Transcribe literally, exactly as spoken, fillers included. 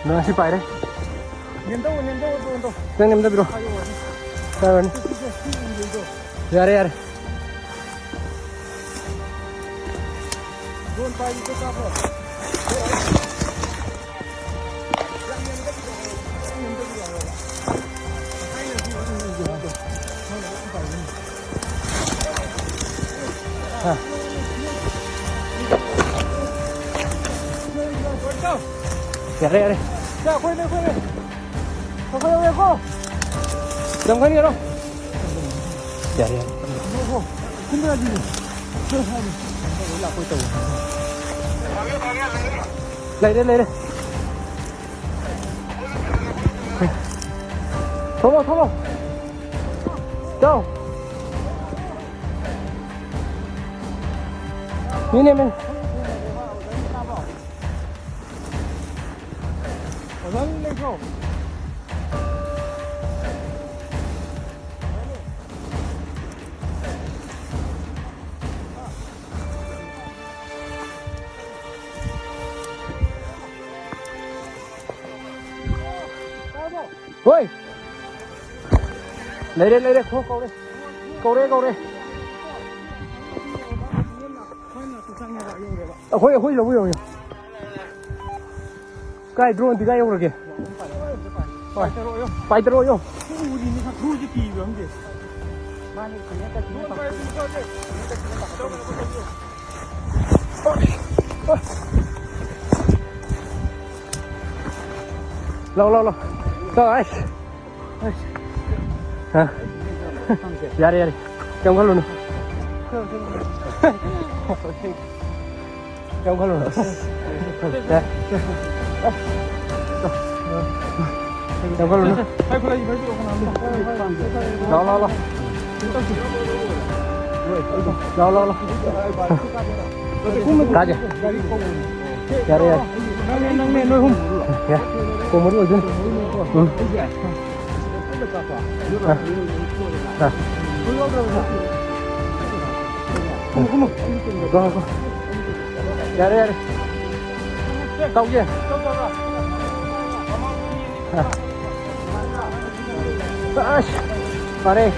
ꯅꯪ ꯁꯤ ꯄꯥꯏꯔꯦ꯫ ꯅꯦꯝꯗꯧ, ꯅꯦꯝꯗꯧ, ꯗ꯭ꯔꯣꯟꯗꯣ꯫ ꯈꯤꯇꯪ ꯅꯦꯝꯗꯕꯤꯔꯣ꯫ ꯄꯥꯏꯌꯣ꯫ ꯄꯥꯏꯔꯣꯅꯦ꯫ ꯁꯤ, ꯁꯤ, ꯁꯤ ꯎꯗꯣꯏꯗꯣ꯫ ꯌꯥꯔꯦ, ꯌꯥꯔꯦ꯫ ꯗ꯭ꯔꯣꯟ ꯄꯥꯏꯕꯗꯣ ꯀꯥꯞꯄꯣ꯫ ꯌꯥꯔꯦ, ꯌꯥꯔꯦ꯫ ꯌꯥꯝ ꯀꯟꯒꯅꯣ꯫ ꯌꯥꯔꯦ, ꯌꯥꯔꯦ꯫ ꯂꯩꯔꯦ, ꯂꯩꯔꯦ꯫ ꯊꯣꯛꯂꯛꯑꯣ, ꯊꯣꯛꯂꯛꯑꯣ꯫ ꯆꯥꯎ꯫ ꯃꯤꯅꯦ, ꯃꯤꯅꯦ꯫ ꯑꯣꯖꯥ ꯃꯤ ꯂꯩꯇ꯭ꯔꯣ? ꯍꯣꯏ꯫ ꯂꯩꯔꯦ, ꯂꯩꯔꯦ꯫ ꯈꯣ ꯀꯧꯔꯦ꯫ ꯀꯧꯔꯦ, ꯀꯧꯔꯦ꯫ ꯑꯩꯈꯣꯏ, ꯑꯩꯈꯣꯏ ꯂꯧꯕ ꯌꯧꯔꯦ꯫ ꯀꯥꯏ ꯗ꯭ꯔꯣꯟꯗꯤ ꯀꯥꯏ ꯌꯧꯔꯒꯦ? ꯍꯣꯏ꯫ ꯄꯥꯏꯊꯔꯛꯑꯣ꯫ ꯄꯥꯏꯊꯔꯛꯑꯣ꯫ ꯎꯔꯤꯅꯤ ꯈꯪ-, ꯎꯔꯤꯁꯦ ꯀꯤꯕ꯭ꯔ ꯈꯪꯗꯦ꯫ ꯃꯥꯅꯦ, ꯀꯤꯅꯦ ꯇꯛꯁꯤꯅ ꯄꯥꯏꯊꯔꯛꯑꯣ꯫ ꯂꯥꯎ, ꯂꯥꯎ, ꯂꯥꯎ꯫ ꯇꯥꯎ, ꯑꯩꯁ꯫ ꯑꯩꯁ꯫ ꯍꯥ? ꯌꯥꯔꯦ, ꯌꯥꯔꯦ꯫ ꯀꯩꯝ ꯈꯜꯂꯨꯅꯨ꯫ ꯀꯩꯝ ꯈꯜꯂꯨꯅꯨ꯫ ꯌꯥꯔꯦ꯫ ꯀꯩꯝ ꯈꯜꯂꯨꯅꯨ꯫ ꯂꯥꯎ, ꯂꯥꯎ, ꯂꯥꯎ꯫ ꯂꯥꯎ, ꯂꯥꯎ, ꯂꯥꯎ꯫ ꯀꯥꯖꯦ꯫ ꯌꯥꯔꯦ, ꯌꯥꯔꯦ꯫ ꯅꯪꯅꯦ, ꯅꯪꯅꯦ, ꯅꯣꯏ ꯑꯍꯨꯝ꯫ ꯌꯥ-, ꯀꯣꯡ ꯃꯔꯤ ꯑꯣꯏꯗꯣꯏꯅꯤ꯫ ꯎꯝ꯫ ꯑ꯫ ꯑ꯫ ꯉꯥꯏꯈꯣ, ꯉꯥꯏꯈꯣ꯫ ꯌꯥꯔꯦ, ꯌꯥꯔꯦ꯫ ꯇꯧꯁꯦ꯫ ꯑꯁ, ꯐꯔꯦ꯫